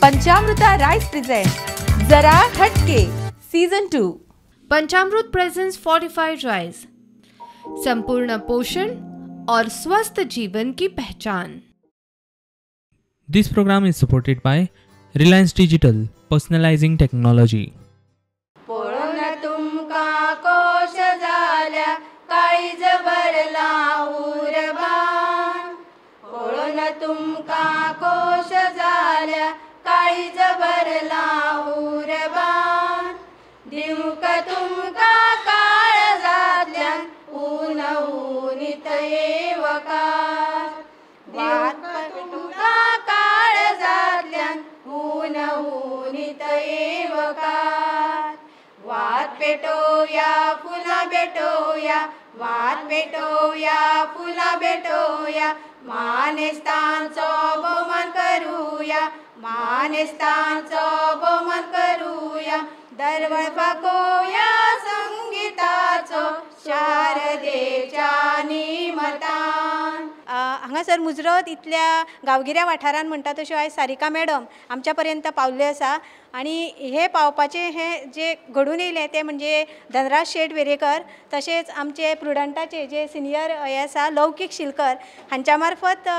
पंचामृता rice present जरा हटके season 2। Panchamrut presents fortified rice, संपूर्ण पोषण और स्वस्थ जीवन की पहचान। This program is supported by Reliance Digital, personalizing technology. पळोवन तुमकां कोश जाल्या काळीज भरला उर्बान, पळोवन तुमकां कोश जाल्या काळीज भरला उर्बान, दिवंक तुमकां काळजांतल्यान ऊन उनीत येवकार, दिवंक तुमकां काळजांतल्यान ऊन उनीत येवकार। वात पेटोवया फुलां भेटोवया, वात पेटोवया फुलां भेटोवया, मानेस्तांचो भोवमान करुया, मानेस्तांचो भोवमान करुया, दरवळ फाकोवया संगीताचो शारदेच्या निमतान। हांगासर मुजरत इतल्या गांवगिऱ्या वाठारान म्हणटा तश्यो आयज सारिका मॅडम आमच्या पर्यंत पावल्ल्यो आसा आनी हे पावपाचें हे जे घडून येयलें तें म्हणजे धनराज शेट वेरेकर तशेंच आमचे प्रुडंटाचे जे सिनियर हे आसा लौकीक शिलकर हांच्या मार्फत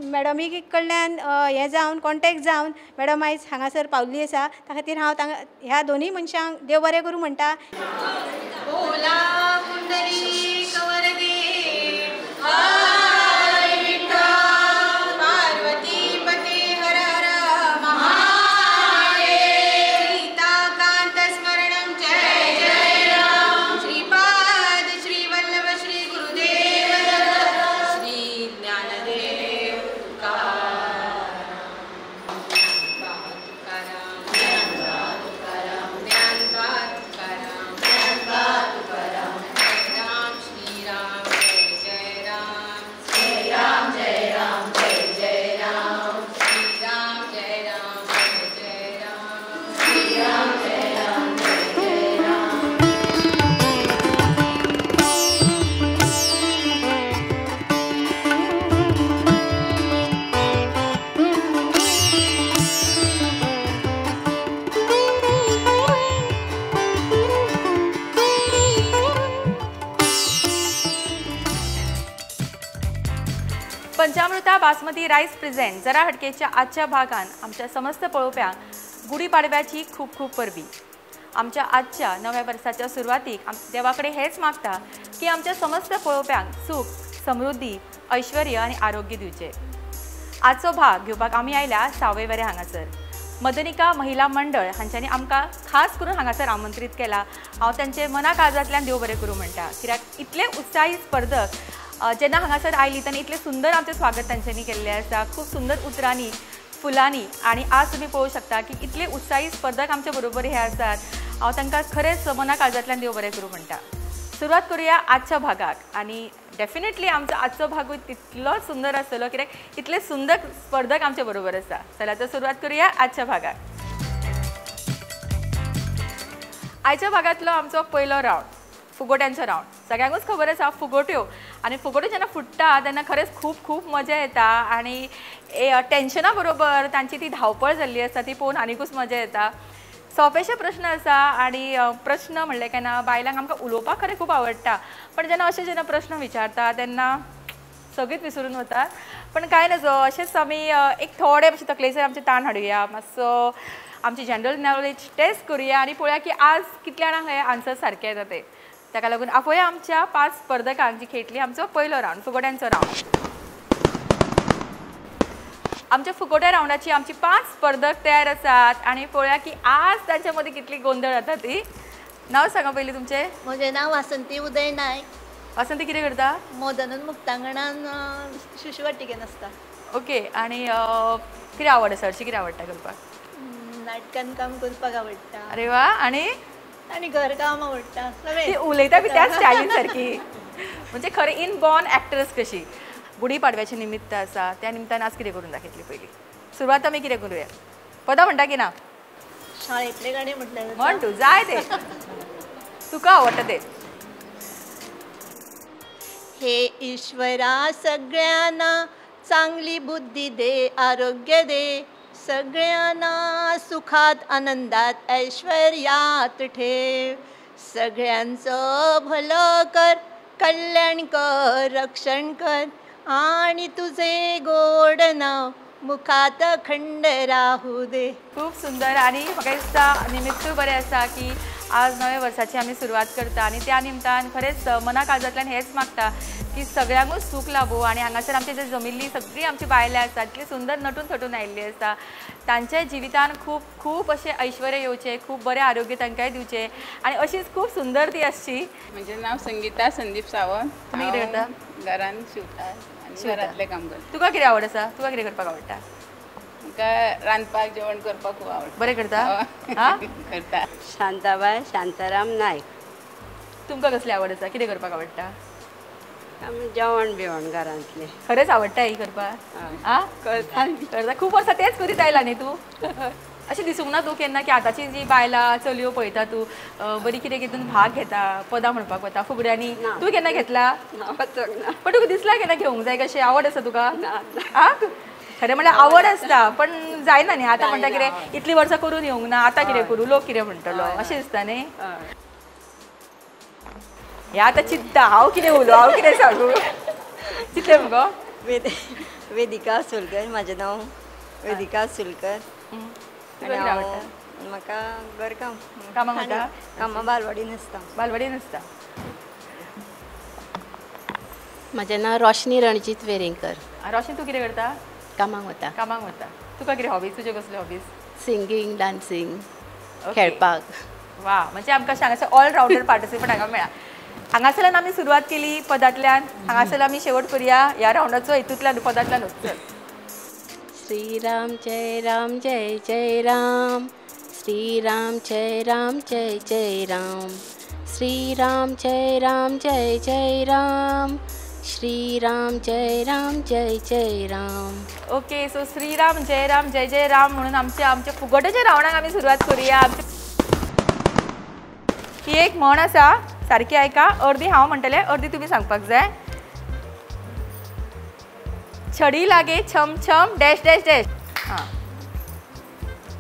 मॅडमी कडल्यान हें जावन कॉन्टेक्ट जावन मॅडम आयज हांगासर पावल्ली आसा। त्या खातीर हांव तांकां ह्या दोनूय मनशांक देव बरें करूं म्हणटा। पंचामृता बासमती राईस प्रेझेंट जरा हटकेच्या आजच्या भागान आमच्या समस्त पळोवप्यांक गुढीपाडव्याची खूब खूब परबी। आमच्या आजच्या नव्या वर्साच्या सुरवातीक देवा कडेन हेच मागता की आमच्या समस्त पळोवप्यांक सुख, समृद्धी, ऐश्वर्य आनी आरोग्य दिवचें। आजचो भाग घेवपाक आमी आयल्या सावयवेरें हांगासर मदनिका महिला मंडळ हांच्यांनी आमकां खास करून हांगासर आमंत्रीत केला। हांव तांचे मना काळजांतल्यान देव बरें करूं म्हणटा, कित्याक इतले उत्साही स्पर्धक जेन्ना हांगासर आयली तेन्ना इतलें सुंदर आमचें स्वागत तांच्यांनी केल्लें आसा, खूब सुंदर उतरांनी, फुलांनी। आनी आज तुमी पळोवंक शकता की इतले उत्साही स्पर्धक आमचे बरोबर हे आसात। हांव तांकां खरेंच मना काळजांतल्यान देव बरें करूं म्हणटा। सुरवात करुया आजच्या भागाक आनी डेफिनेटली आमचो आजचो भागूय तितलोच सुंदर आसतलो कित्याक इतले सुंदर स्पर्धक आमचे बरोबर आसा। चला तर सुरवात करुया आजच्या भागाक। आयच्या भागांतलो आमचो पयलो रावंड फुगोट्यांचो रावंड। सगळ्यांकूच खबर आसा फुगोट्यो, आनी फुगोट्यो जेन्ना फुट्टा तेन्ना खरेंच खूब खूब मजा येता आनी टेन्शना बरोबर तांची ती धांवपळ जाल्ली आसता ती पळोवन आनीकूच मजा येता। सोंपेशे प्रश्न आसा आनी प्रश्न म्हणले काय ना बायलांक आमकां उलोवपाक खरें खूब आवडटा, पण जेन्ना अशे जेन्ना प्रश्न विचारता तेन्ना सगळींच विसरून वतात। पण कांय नजो, अशेंच आमी एक थोडे मातशें तकलेचेर आमचें ताण हाडुया, मातसो आमची जनरल नॉलेज टेस्ट करुया आनी पळोवया की आज कितल्या जाणांक हे आन्सर सारके येता ते। ताका लागून आपोवया आमच्या 5 स्पर्धकांक जी खेळटली आमचो पयलो रावंड फुगोट्यांचो रावंड। आमच्या फुगोट्या रावंडाची आमची 5 स्पर्धक तयार आसात आनी पळोवया की आज तांच्या मदीं कितली गोंदळ जाता ती। नांव सांगा पयलीं तुमचें। म्हजें नांव वासंती उदय नायक। वासंती कितें करता? मोदनन मुक्तांगणान शिशुवाटिकेन आसता। ओके, आनी कितें आवड आसा, हरशीं कितें आवडटा करपाक? नाटकान काम करपाक आवडटा। अरे वा, आनी आनी घरकाम आवडटा। ती उलयता बी त्याच स्टायलीन सारकी, म्हणजे खरें इन बॉर्न एक्ट्रेस कशी। गुढीपाडव्याचें निमित्त आसा, त्या निमतान आज कितें करून दाखयतली? पयलीं सुरवात आमी कितें करुया? पदां म्हणटा की ना? शाळेंतलें गाणें म्हटल्यार म्हण तूं, जाय तें तुका आवडटा तें। हे ईश्वरा सगळ्यांना चांगली बुद्धी दे, आरोग्य दे, सगळ्यांना सुखात आनंदात ऐश्वर्यात ठेव, सगळ्यांचं भलं कर, कल्याण कर, रक्षण कर, आणि तुझे गोड नाव मुखात अखंड राहू दे. खूप सुंदर. आणि म्हाका दिसता निमित्तूय बरें आसा की आज नव्या वर्साची आमी सुरवात करता आनी त्या निमतान खरेंच मना काळजांतल्यान हेंच मागता की सगळ्यांकूच सूख लाभूं. आनी हांगासर आमची जे जमिल्ली सगळीं आमची बायलां आसा इतली सुंदर नटून थटून आयिल्ली आसा, तांच्या जिवितान खूब खूब अशें ऐश्वर्य येवचें, खूब बरें आरोग्य तांकांय दिवचें आनी अशीच खूब सुंदर ती आसची. म्हजें नांव संगीता संदीप सावंत. तुमी कितें करता? घरान शिंवता आनी घरांतलें काम करता. तुका कितें आवड आसा? तुका कितें करपाक आवडटा? म्हाका रांदपाक जेवण करपाक खूब आवडटा. बरें करता? करता. शांताबाय शांताराम नायक. तुमकां कसली आवड आसा? कितें करपाक आवडटा? आमी जेवण बिवण घरांतलें. खरेंच आवडटा ही करपाक? आं, करता करता. खूब वर्सां तेंच करीत आयला न्ही तूं? अशें दिसूंक ना तूं केन्ना की आतांची जी बायलां चलयो पळयता तूं बरी कितें कितून भाग घेता, पदां म्हणपाक वता फुगड्यांनी, तूं केन्ना घेतला? पण तुका दिसला केन्ना घेवंक जाय कशें? आवड आसा तुका? आं, खरें म्हणल्यार आवड आसता पण जायना न्ही. आतां म्हणटा कितें इतलीं वर्सां करून येवंक ना, आतां कितें करूं, लोक कितें म्हणटलो अशें दिसता न्ही. हे आतां चिंत्ता हांव कितें उलोवं, हांव कितें सांगू, चिंतलें मुगो? वेदिका सुलकर म्हाजें नांव. वेदिका सुलकर. आवडटा? म्हाका घरकाम. कामाक वता? कामां बालवाडीन आसता. बालवाडीन आसता. म्हजें नांव रोशनी रणजीत वेरेंकर. रोशनी, तूं कितें करता? कामाक वता. कामाक वता. तुका कितें हॉबीज? तुज्यो कसल्यो हॉबीज? सिंगींग, डान्सींग, खेळपाक. वा, म्हणजे आमकां हांगासर ऑलरावंडर पार्टिसिपंट हांगा मेळ्ळा. हांगासरल्यान आमी सुरवात केली पदांतल्यान, हांगासर आमी शेवट करुया ह्या रावंडाचो हितूंतल्यान पदांतल्यानूच. चल. श्री राम जय राम जय जय राम, श्री राम जय राम जय जय राम, श्री राम जय राम जय जय राम, श्री राम जय राम जय जय राम. ओके, सो श्री राम जय राम जय जय राम म्हणून आमच्या आमच्या फुगोट्याच्या रावणाक आमी सुरवात करुया. ही एक म्हण आसा, सारकी आयका, अर्दी हांव म्हणटलें अर्दी तुमी सांगपाक जाय. छडी लागे छम छम डॅश डॅश डॅश. हां,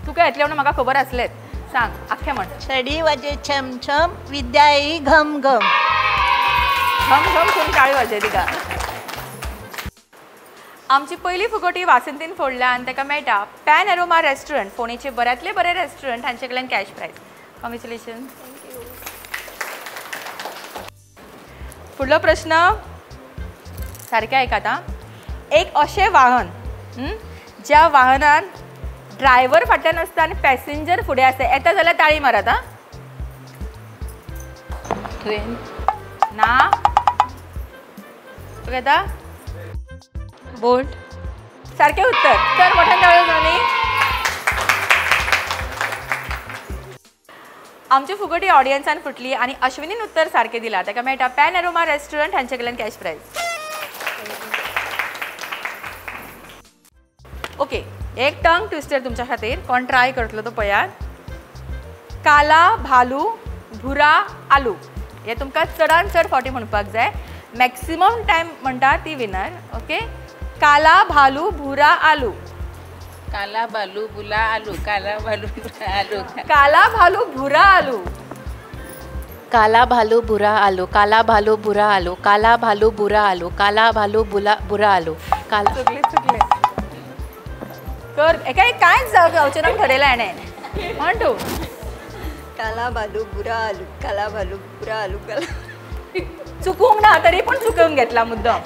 तुका येतलें म्हणून म्हाका खबर आसलेंच, सांग आख्खें म्हण. छडी वाजे छम छम, विद्याई घम घम. घम घम करून टाळी वाजय तिका. आमची पयली फुगोटी वासंतीन फोडल्या आनी ताका मेळटा पॅन एरोमा रेस्टॉरंट, फोंडेचे बऱ्यांतले बरें रेस्टॉरंट, हांचे कडल्यान कॅश प्रायज. कॉंग्रेच्युलेशन. फुडलो प्रश्न सारकें आयकात आं. एक अशें वाहन ज्या वाहनान ड्रायव्हर फाटल्यान आसता आनी पॅसेंजर फुडें आसता. येता जाल्यार ताळी मारात आं. ट्रेन ना, तुका येता? बोट. सारकें उत्तर. तर मोठ्यान टाळयो न्ही. आमची फुगोटी ऑडियन्सान फुटली आनी अश्विनीन उत्तर सारकें दिलां. ताका मेळटा पॅन एरोमा रेस्टॉरंट हांचे कडल्यान कॅश प्रायज. ओके, एक टंग ट्विस्टर तुमच्या खातीर, कोण ट्राय करतलो तो पळयात. काला भालू भुरा आलू, हे तुमकां चडान चड फावटी म्हणपाक जाय. मॅक्सिमम टायम म्हणटा ती विनर. ओके, काला भालू भुरा आलू. काला भालू बुला आलू, काला भालू बुरा आलू, काला भालू भुरा आलू, काला भालू बुरा आलू, काला भालू बुरा आलू, काला भालू बुरा आलू, काला भालू बुला बुरा आलू, काला. चुकले चुकले कर एका एक कांयच जावचें ना ठरयलां हेणें. म्हण तूं. काला भालू बुरा आलू, काला भालू बुरा आलू, काला. चुकूंक ना तरी पण चुकोवन घेतला मुद्दम.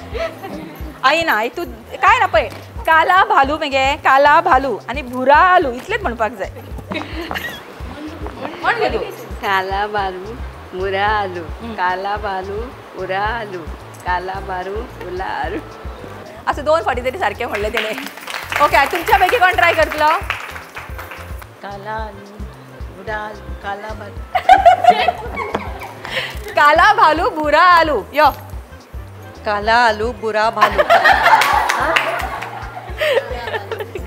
आई ना, आई तूं काय ना पळय, काला भालू मगे, काला भालू आनी भुरा आलू इतलेंच म्हणपाक जाय. म्हण गे तूं. काला भालू बुरा आलू, काला भालू बुरा आलू, काला भालू बुरा आलू. असं दोन फावटी तरी सारकें म्हणलें तेणें. ओके, तुमच्या पैकी कोण ट्राय करतलो? काला आलू बुरा आलू, काला भालू. काला भालू बुरा आलू. यो. काला आलू बुरा भालू.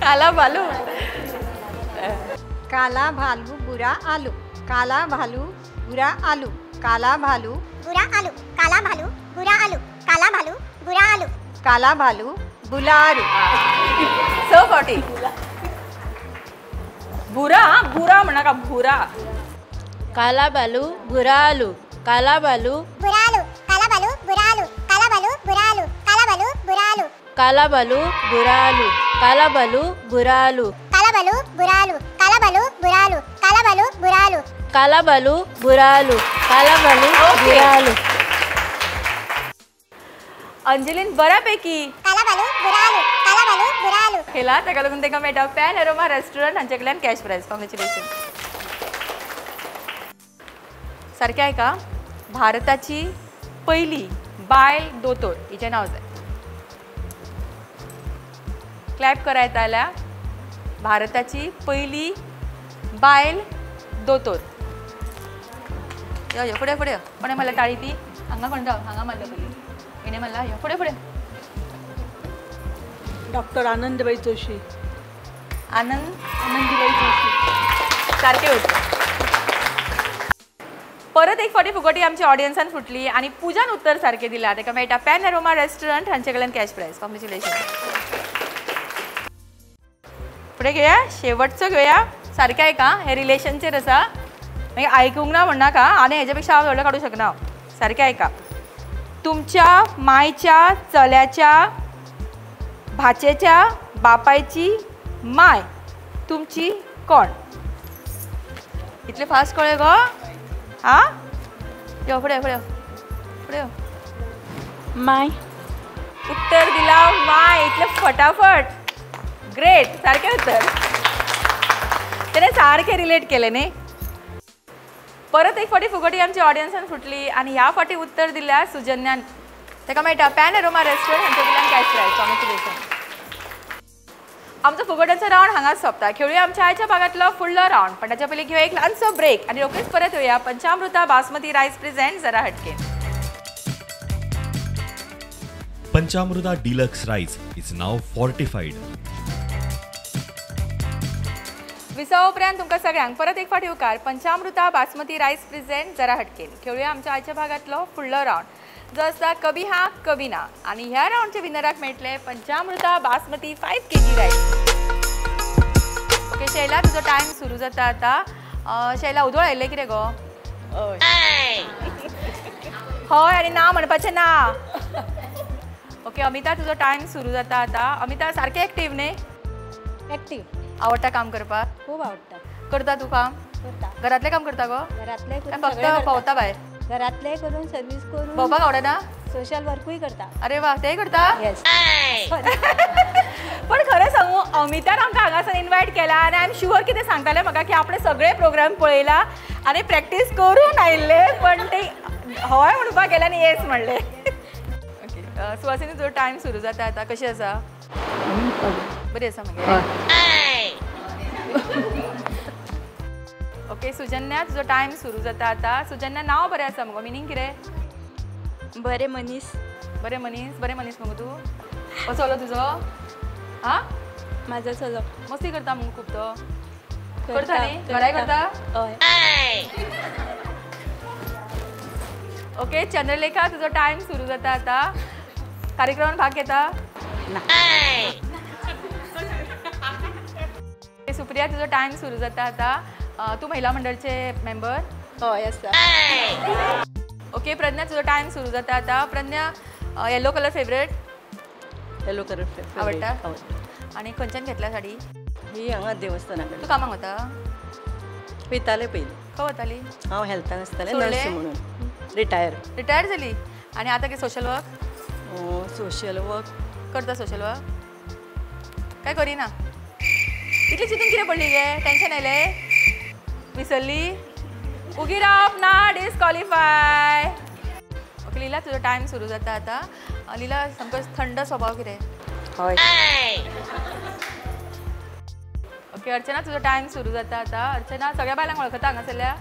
काला भालू. काला भालू बुरा आलू, काला भालू बुरा आलू, काला भालू बुरा आलू, काला भालू बुरा आलू, काला भालू बुरा आलू, काला भालू बुला आलू. 6 फावटी. भुरा भुरा म्हणा भुरा. काला भालू भुरा आलू काला भालू भुरा आलू काला भालू भुरा आलू काला भालू भुरा आलू काला भालू भुरा आलू काला भालू भुरा आलू काला भालू भुरा आलू काला भालू भुरा आलू काला भालू भुरा आलू काला भालू भुरा आलू काला भालू भुरा आलू काला भालू भुरा आलू. अंजलीन बऱ्यापैकी काला भालू भुरा आलू काला भालू भुरा आलू केला. ताका लागून तांकां मेळटा पॅन अरोमा रेस्टॉरंट हांचे कडल्यान कॅश प्रायज. कॉंग्रेच्युलेशन. सारकें आयका. भारताची पयली बायल दोतोर हिचें नांव जाय. क्लॅप करायता जाल्यार भारताची पयली बायल दोतोर. यो यो फुडें फुडें कोणें मारल्या टाळी ती? हांगा कोण राव हांगा मारल्या पयली हिणें मारला. यो फुडें फुडें. डॉक्टर आनंदबाई जोशी. आनंदीबाई जोशी. सारकें उत्तर. परत एक फावटी फुगटी आमच्या ऑडियन्सान फुटली आनी पुजान उत्तर सारकें दिलां. ताका मेळटा पॅन अरोमा रेस्टॉरंट हांचे कडल्यान कॅश प्रायज. कॉंग्रेच्युलेशन. फुडें घेवया शेवटचो घेवया. सारकें आयका. हें रिलेशनचेर आसा मागीर आयकूंक ना म्हणनाका आनी हेच्या पेक्षा हांव व्हडलो काडूंक शकना. सारकें आयका. तुमच्या मायच्या चल्याच्या भाचेच्या बापायची माय तुमची कोण? इतले फास्ट कळ्ळें गो? हा यो फुडें फुडें फुडें. My. उत्तर दिला my. इतलें फटाफट. ग्रेट. सारकें उत्तर. तेणें सारकें रिलेट केलें न्ही. परत एक फावटी फुगटी आमची ऑडियन्सान फुटली आनी ह्या फावटी उत्तर दिल्या सुजन्यान. ताका मेळटा पॅन अरोमा रेस्टॉरंट हांचे कडल्यान कॅश प्रायज. कॉंग्रेच्युलेशन. आमचो फुगट्यांचो रावंड हांगाच सोंपता. खेळुया आमच्या आयच्या भागांतलो फुडलो रावंड. पण ताच्या पयलीं घेवया एक ल्हानसो ब्रेक आनी रोखडीच परत येवया पंचामृता बासमती रायस प्रेझेंट जरा हटके. Panchamruta deluxe rice is now fortified. विसवा उपरांत तुमकां सगळ्यांक परत एक फावट येवकार पंचामृता बासमती रायस प्रेझेंट जरा हटके. खेळुया आमच्या आयच्या भागांतलो फुडलो रावंड जो आसा कभी हा कभी ना. आनी ह्या रावंडच्या विनराक मेळटले Panchamruta basmati 5 kg rice. Okay Shaila, तुजो टायम सुरू जाता आतां. शैला उदोळ आयिल्लें कितें गो? हय आनी ना म्हणपाचें ना. ओके अमिता, तुजो टायम सुरू जाता आतां. अमिता सारकें एक्टीव न्ही? एक्टीव. आवडटा काम करपाक? खूब आवडटा. करता तूं काम? करता. घरांतलें काम करता गो? घरांतलें फक्त भोंवता भायर? घरांतलें करून सर्वीस करून. भोंवपाक आवडना? सोशल वर्कूय करता. अरे वा, तेय करता? येस. पण खरें सांगू, अमितान आमकां हांगासर इनवायट केला आनी I am sure कितें सांगतालें म्हाका की आपणें सगळे प्रोग्राम पळयला आनी प्रॅक्टीस करून आयिल्ले, पण ते हय म्हणपाक गेले आनी येस म्हणलें. ओके सुवासिनी, तुजो टायम सुरू जाता आतां. कशी आसा? बरी आसा मगे? ओके सुजन्या, तुजो टायम सुरू जाता आतां. सुजन्या नांव बरें आसा मगो, मिनींग कितें? बरें मनीस. बरें मनीस. बरें मनीस मगो तूं? कसो चलो तुजो? हा म्हाजो चलो. मस्ती करता मगो खूब तो? करता न्ही? घराय करता? हय. ओके चंद्रलेखा, तुजो टायम सुरू जाता आतां. कार्यक्रमान भाग घेता? ना. सुप्रिया, तुजो टायम सुरू जाता आतां. तूं महिला मंडळचे मेंबर? हय आसा. ओके प्रज्ञा, तुजो टायम सुरू जाता आतां. Pragya, yellow colour favourite? Yellow colour favourite आवडटा? आनी खंयच्यान घेतल्या साडी? ही हांगा देवस्थाना कडेन. तूं कामाक वता? वयतालें पयलीं. खंय वताली? हांव हेल्थान आसतालें, नर्स म्हणून. रिटायर. रिटायर जाली आनी आतां कितें सोशल वर्क? सोशल वर्क करता. सोशल वर्क काय करिना? इतलें चिंतून कितें पडली गे? टेंशन आयलें? विसरली? उगी रावप ना, डिस्कॉलिफाय. ओके लीला, तुजो टायम सुरू जाता आतां. लीला, सामको थंड स्वभाव कितें? हय. ओके अर्चना, तुजो टायम सुरू जाता आतां. अर्चना, सगळ्या बायलांक वळखता हांगासरल्या?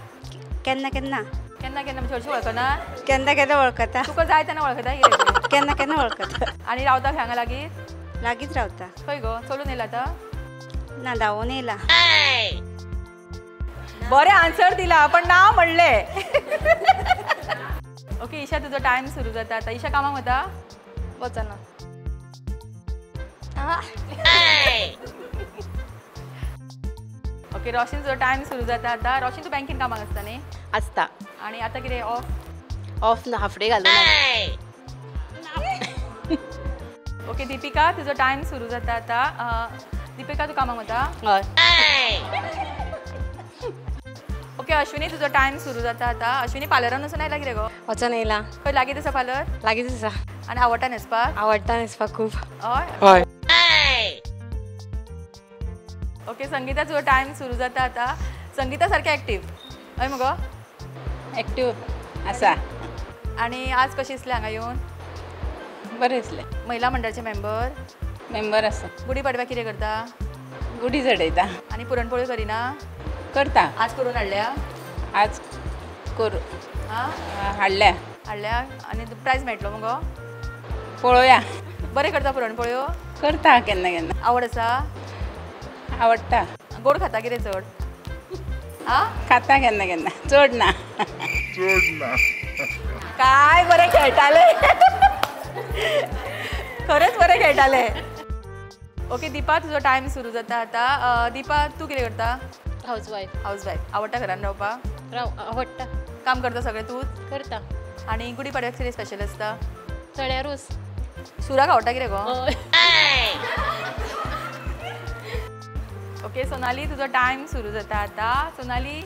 केन्ना केन्ना. केन्ना केन्ना म्हणजे हरशीं वळखना? केन्ना केन्ना वळखता. तुका जाय तेन्ना वळखता कितें? केन्ना केन्ना वळखता. आनी रावता खंय हांगा लागीं? लागींच रावता. खंय गो? चलून येयला आतां? ना, धांवून येयला. बरें आन्सर दिला पण ना म्हणलें. ओके ईशा, तुजो टायम सुरू जाता आतां. ईशा कामाक वता? वचना. ओके ओके रोशन तुजो टायम सुरू जाता आतां. रोशन तूं बँकेन कामाक आसता न्ही? आसता. आनी आतां कितें ऑफ? ऑफ ना, हाफ डे घालून. ओके दीपिका तुजो टायम सुरू जाता आतां. दीपिका तूं कामाक वता? हय. ओके अश्विनी तुजो टायम सुरू जाता आतां. अश्विनी पार्लरान वचून आयला कितें गो? वचून येयला. खंय लागींच आसा पार्लर? लागींच आसा. आनी आवडटा न्हेसपाक? आवडटा न्हेसपाक खूब. हय हय. ओके संगीता तुजो टायम सुरू जाता आतां. संगीता सारकें एक्टीव हय मगो? एक्टीव आसा. आनी आज कशें दिसलें हांगा येवन? बरें दिसलें. महिला मंडळाचे मेंबर? मेंबर आसा. गुडी पाडव्याक कितें करता? गुडी चडयता. आनी पुरणपोळी करिना? करता. आज करून हाडल्या? आज करू हाडल्या. हाडल्या. आनी प्रायज मेळटलो मगो? पळोवया. बरें करता पुरणपोळ्यो? करता केन्ना केन्ना. आवड आसा? आवडटा. गोड खाता कितें चड? आ खाता केन्ना केन्ना, चड ना. चड ना. काय बरें खेळटाले, खरेंच बरें खेळटाले. ओके दीपा तुजो टायम सुरू जाता आतां. दीपा तूं कितें करता? हावजवायफ. हावजवायफ. आवडटा घरान रावपाक? राव आवडटा. काम करता सगळें तूंच? करता. आनी गुडी पाडव्याक कितें स्पेशल आसता? चण्या रोस. सुराक आवडटा कितें गो? ओके सोनाली तुजो टायम सुरू जाता आतां. सोनाली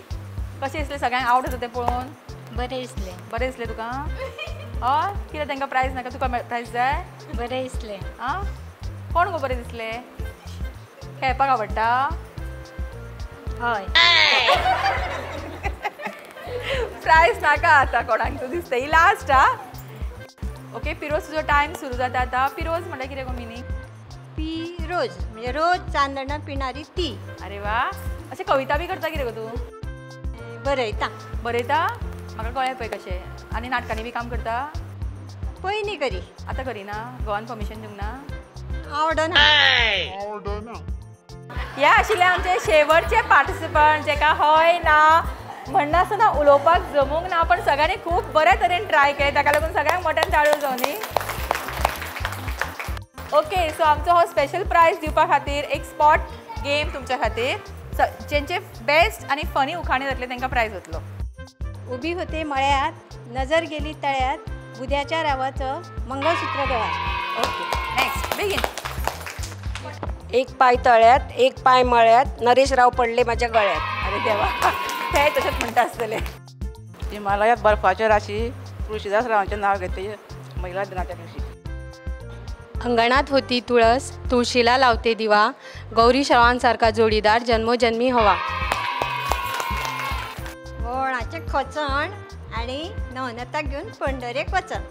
कशें दिसलें सगळ्यांक आवड आसा तें पळोवन? बरें दिसलें. बरें दिसलें तुका? हय. कितें तांकां प्रायज नाका? तुका प्रायज जाय? बरें दिसलें. आं कोण गो बरें दिसलें? खेळपाक आवडटा? हय. प्रायज नाका आतां कोणाक तूं दिसता ही लास्ट. आ ओके पिरोज तुजो टायम सुरू जाता आतां. पिरोज म्हणल्यार कितें गो मिनींग? पी रोज म्हणजे रोज चांदणा पिणारी ती. अरे वा. अशें कविता बी करता कितें गो तूं? बरयता. बरयता? म्हाका कळ्ळें पळय कशें. आनी नाटकांनी बी काम करता? पयलीं करी. आतां करिना? गोवान परमिशन दिवंक ना? आवडना. आवडना. हे आशिल्ले आमचे शेवटचे पार्टिसिपंट जेका हय ना म्हणनासतना उलोवपाक जमूंक ना, पण सगळ्यांनी खूब बऱ्या तरेन ट्राय केलें, ताका लागून सगळ्यांक मोठ्यान ताळयो जावनी. ओके सो आमचो हो स्पेशल प्रायज दिवपा खातीर एक स्पॉट गेम तुमच्या खातीर, जेंचे बेस्ट आनी फनी उखाणे जातले तांकां प्रायज वतलो. उभी होते मळ्यात, नजर गेली तळ्यात, बुद्याच्या रावाचं मंगळसूत्र गळ्यात. ओके नेक्स्ट बेगीन. एक पाय तळ्यात एक पाय मळ्यात, नरेश राव पडले माझ्या गळ्यात. अरे देवा, ते तशेंच म्हणटा आसतले. हिमालयात बर्फाच्यो राशी, तुळशीदास रावांचें नाव घेते महिला दिनाच्या दिवशी. अंगणात होती तुळस, तुळशीला लावते दिवा, गौरी श्रावांसारखा जोडीदार जन्मोजन्मी हवा. वोणाचें खचण आनी नवनाथाक घेवन पंढरेक वचन.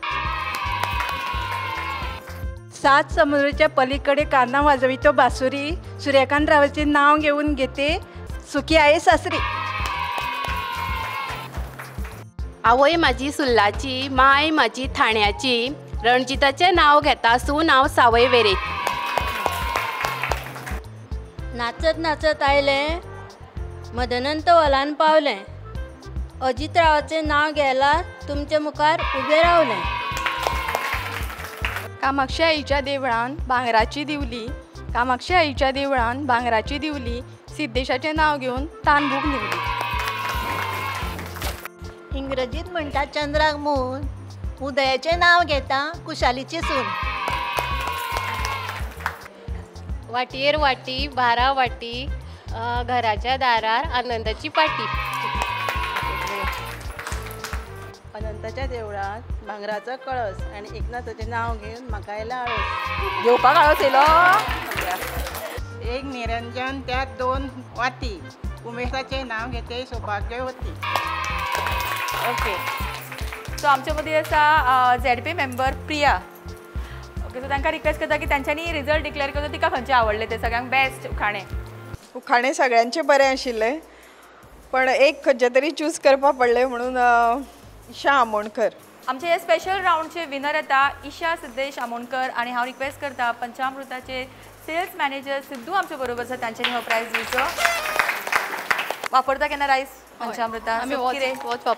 सात समुद्राच्या पलीकडे कांदा वाजवितो बासुरी, सूर्यकांत रावाचे नाव घेऊन घेते सुखी आहे सासरी. आवय माझी सुल्लाची, माय माझी ठाण्याची, रणजिताचें नाव घेता सून हांव सावयवेरे. नाचत नाचत आयलें, मदनंत हॉलान पावलें, अजित रावाचें नांव घेला तुमच्या मुखार उबें रावलें. कामाक्षी आईच्या देवळान भांगराची दिवली, कामाक्षी आईच्या देवळान भांगराची दिवली, सिद्धेशाचें नांव घेवन तानभूक निवली. इंग्रजीत म्हणटा चंद्राक मून, उदयाचें नांव घेता कुशालीची सून. वाटयेर वाटी बारा वाटी, घराच्या दारार आनंदाची पाटी. अनंताच्या देवळात भांगराचो कळस आनी एकनाथाचें नांव घेवन म्हाका आयला आळस. घेवपाक आळस येयलो. एक निरंजन त्यात दोन वाती, उमेशाचें नांव घेते सौभाग्यवती. ओके सो आमचे मदीं आसा ZP member Priya. Okay so तांकां रिक्वेस्ट करता की तांच्यांनी रिजल्ट डिक्लेअर करचो, तिका खंयचे आवडले ते सगळ्यांक बेस्ट उखाणे. उखाणे सगळ्यांचे बरें आशिल्ले, पण एक खंयचे तरी चूज करपा पडलें म्हणून ईशा आमोणकर. आमचे हे स्पेशल रावंडचे विनर येता ईशा सिद्धेश आमोणकर. आनी हांव रिक्वेस्ट करता पंचामृताचे सेल्स मॅनेजर सिद्धू आमचे बरोबर आसा, तांच्यांनी हो प्रायज दिवचो. वापरता केन्ना रायस पंचामृता?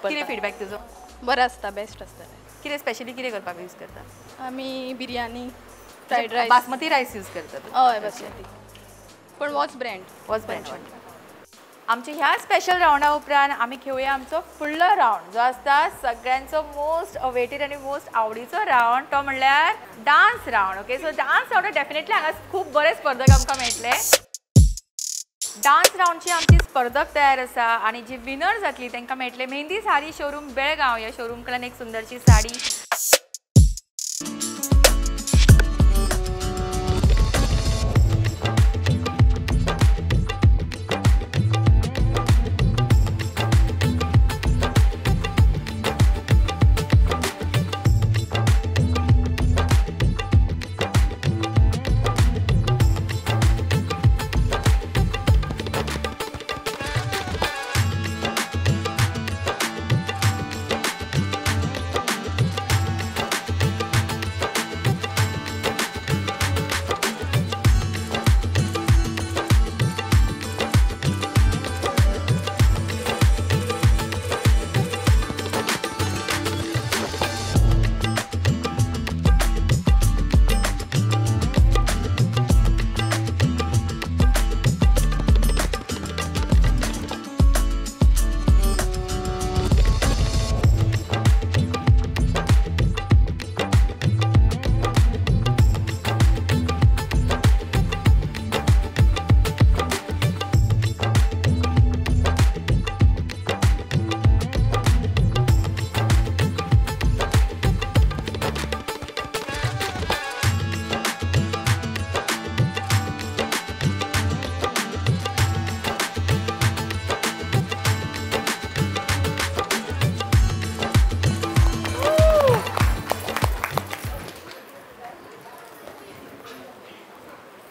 कितें फिडबॅक तुजो? बरें आसता, बेस्ट आसता. कितें स्पेशली कितें करपाक यूज करता? आमी biryani, fried rice, basmati rice use करतात. हय बासमती, पूण वॉच ब्रँड. Watch brand. आमच्या ह्या स्पेशल रावंडा उपरांत आमी खेळुया आमचो फुडलो रावंड जो आसता सगळ्यांचो मोस्ट अवेटेड आनी मोस्ट आवडीचो रावंड, तो म्हणल्यार dance round. Okay, so dance round definitely हांगा खूब बरे स्पर्धक आमकां मेळटले. डान्स रावंडची आमची स्पर्धक तयार आसा आनी जी विनर जातली तांकां मेळटले मेहंदी साडी शोरूम बेळगांव ह्या शोरूम कडल्यान एक सुंदरशी साडी.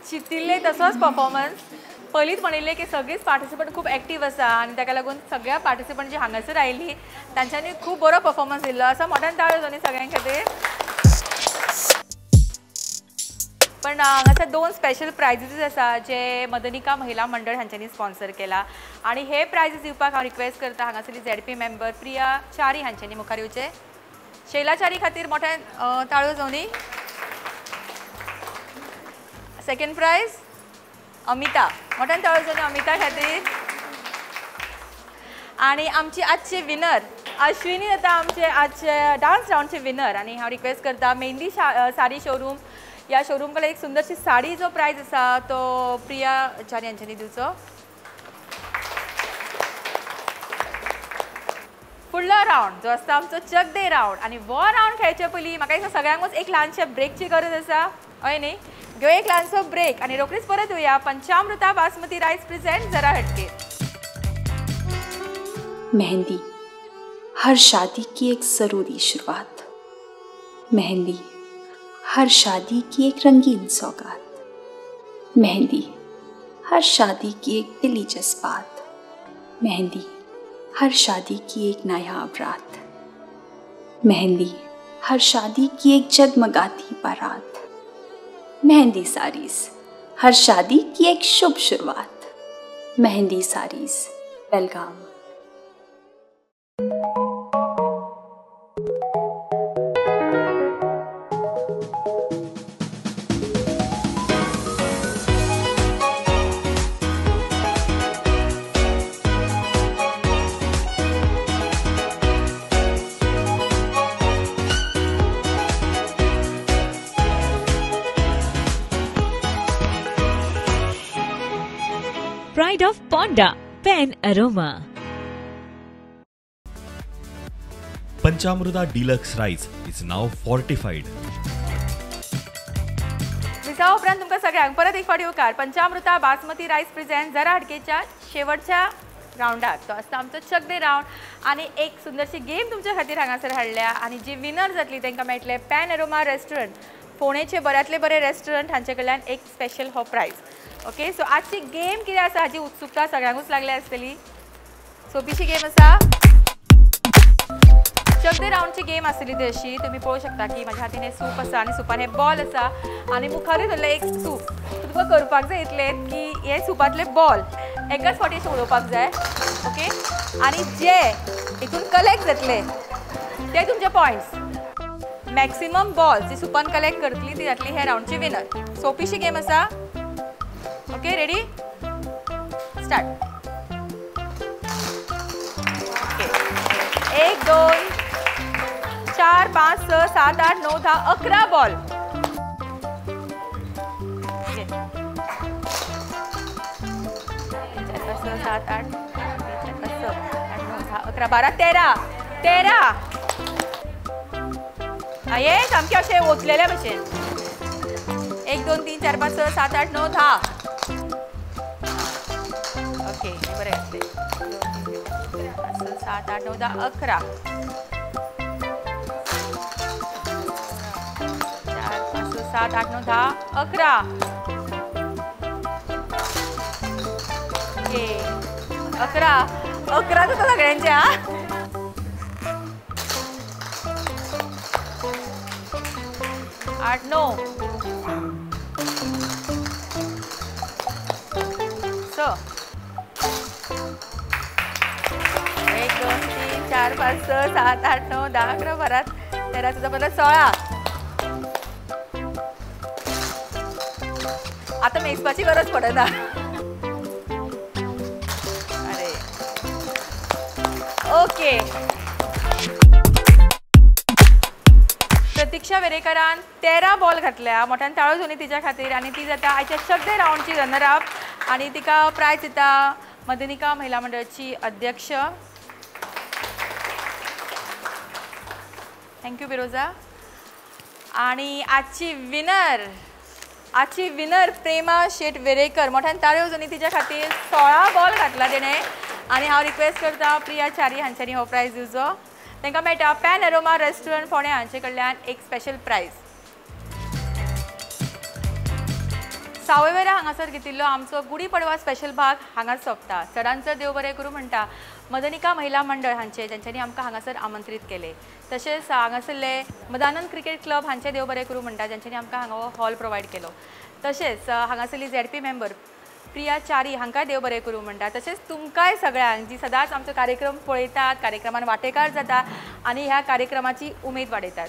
चितिल्ले तसोच परफॉर्मन्स. पयलींच म्हणिल्लें की सगळींच पार्टिसिपंट खूब एक्टीव आसा आनी ताका लागून सगळ्या पार्टिसिपंट जी हांगासर आयिल्ली तांच्यांनी खूब बरो परफॉर्मन्स दिल्लो आसा. मोठ्यान ताळयो जावनी सगळ्यां खातीर. पण हांगासर दोन स्पेशल प्रायजीस आसा जे मदनिका महिला मंडळ हांच्यांनी स्पॉन्सर केला आनी हे प्रायजीस दिवपाक हांव रिक्वेस्ट करता हांगासरली झेडपी मेंबर प्रिया च्यारी हांच्यांनी मुखार येवचें. शैला च्यारी खातीर मोठ्यान ताळयो जावनी. सेकंड प्रायज अमिता, मोठ्यान ताळयो जावनी अमिता खातीर. आनी आमची आजचे विनर अश्विनी जाता आमचे आजचे डान्स रावंडचे विनर. आनी हांव रिक्वेस्ट करता मेहंदी साडी शोरूम ह्या शोरूम कडल्यान एक सुंदरशी साडी जो प्रायज आसा तो प्रिया च्यारी हांच्यांनी दिवचो. फुडलो रावंड जो आसता आमचो चक दे रावंड आनी हो रावंड खेळचे पयलीं म्हाका दिसता सगळ्यांकूच एक ल्हानशे ब्रेकची गरज आसा, हय न्ही? घेवया एक ल्हानसो ब्रेक आनी रोखडीच परत येवया पंचामृता बासमती रायस प्रेझेंट जरा हटके. मेहंदी हर शादी की एक ज़रूरी शुरुआत, मेहंदी हर शादी की एक रंगीन सौगात, मेहंदी हर शादी की एक दिली जज्बात, मेहंदी हर शादी की एक नायाब रात, मेहंदी हर शादी की एक जगमगाती बारात, मेहंदी साड़ीज हर शादी की एक शुभ शुरुआत, Mehndi saris Belgaum. Pride of Ponda, Pen Aroma. Panchamruta Deluxe Rice is now fortified. विसावा उपरांत तुमकां सगळ्यांक परत एक फावट येवकार पंचामृता बासमती रायस प्रेझेंट जरा हटकेच्या शेवटच्या रावंडाक. तो आसता आमचो चक दे रावंड आनी एक सुंदरशी गेम तुमच्या खातीर हांगासर हाडल्या आनी जी विनर जातली तांकां मेळटले पॅन अरोमा रेस्टॉरंट फोंडेचे बऱ्यांतले बरे रेस्टॉरंट हांचे कडल्यान एक स्पेशल हो प्रायज. ओके, सो आजची गेम कितें आसा हाची उत्सुकता सगळ्यांकूच लागल्या आसतली. सोपीशी गेम आसा, चक दे रावंडची गेम आसतली ती अशी. तुमी पळोवंक शकता की म्हाज्या हातीन हें सूप आसा आनी सुपान हें बॉल आसा आनी मुखारूय धरलें एक सूप. तुमकां करपाक जाय इतलें की हे सुपांतले बॉल एकाच फावटी अशें उडोवपाक जाय. ओके, आनी जे हितून कलेक्ट जातले ते तुमचे पॉयंट्स. मॅक्सिमम बॉल जी सुपान कलेक्ट करतली ती जातली हे रावंडची विनर. सोपीशी गेम आसा. Okay, ready, start. 1 2 4 5 6 7 8 9 10 11 ball. 4 5 6 7 8 4 5 6 8 9 10 11 12 13 13. ये सामके अशें ओतलेल्या भशेन. 1 2 3 4 5 6 7 8 9 10. ओके बरें घातलें. 2 3 4 5 6 7 8 9 10 11 4 5 6 7 8 9 10 11. ओके 11 11 जाता सगळ्यांचे. हा 8 9 6 1 2 3 4 5 6 7 8 9 10 11 12 13 14 15 16. आता मेजपाची गरज पडना. अरे ओके. प्रतीक्षा वेरेकरान 13 बॉल घातल्या. मोठ्यान ताळो जावनी तिच्या खातीर आनी ती जाता आयच्या सगळे रावंडची रनर अप आनी तिका प्रायज दिता मदनिका महिला मंडळाची अध्यक्ष. Thank you Firoza. आनी आजची विनर प्रेमा शेट वेरेकर. मोठ्यान ताळयो जावनी तिच्या खातीर. 16 बॉल घातला तिणें आनी हांव रिक्वेस्ट करता प्रिया च्यारी हांच्यांनी हो प्रायज दिवचो. तांकां मेळटा पॅन अरोमा रेस्टॉरंट फोंडें हांचे कडल्यान एक स्पेशल प्रायज. सावयवेऱ्या हांगासर घेतिल्लो आमचो गुडी पडवा स्पेशल भाग हांगाच सोंपता. चडान चड देव बरें करूं म्हणटा मदनिका महिला मंडळ हांचे ज्यांच्यांनी आमकां हांगासर आमंत्रीत केले. तशेंच हांगासरले मदानंद क्रिकेट क्लब हांचे देव बरें करूं म्हणटा ज्यांच्यांनी आमकां हांगा हॉल प्रोवायड केलो. तशेंच हांगासरली ZP member Priya Chari हांकां देव बरें करूं म्हणटा. तशेंच तुमकांय सगळ्यांक जी सदांच आमचो कार्यक्रम पळयतात, कार्यक्रमान वांटेकार जाता आनी ह्या कार्यक्रमाची उमेद वाडयतात.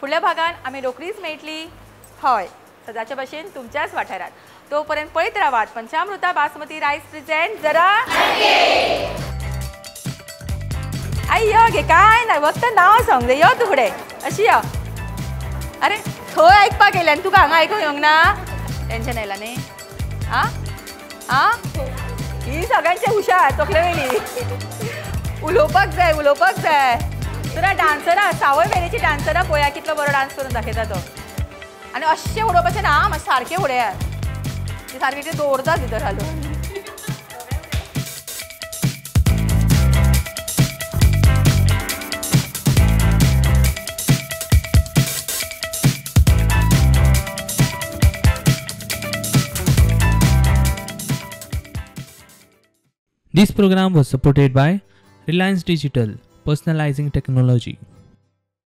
फुडल्या भागान आमी रोखडीच मेळटली. हय सदांच्या भशेन तुमच्याच वाठारांत. तो पर्यंत पळयत रावात पंचामृता बासमती रायस प्रेझेंट जरा आई यो गे काय ना फक्त नांव सांग यो तूं फुडें अशी यो. अरे थंय आयकपाक येयलें आनी तुका हांगा आयकूंक येवंक ना. टेंशन आयलां न्ही. आं आं ही सगळ्यांचे हुशार तकले वयली. उलोवपाक जाय उलोवपाक जाय. तुला डान्सरां सावयवेरेची डान्सरां पळया कितलो बरो डान्स करून दाखयता तो. आनी अशें उडोवपाचें ना मातशें सारकें उडयात. ते सारकें ते दवरतात भितर घालून. This program was supported by Reliance Digital, personalizing technology.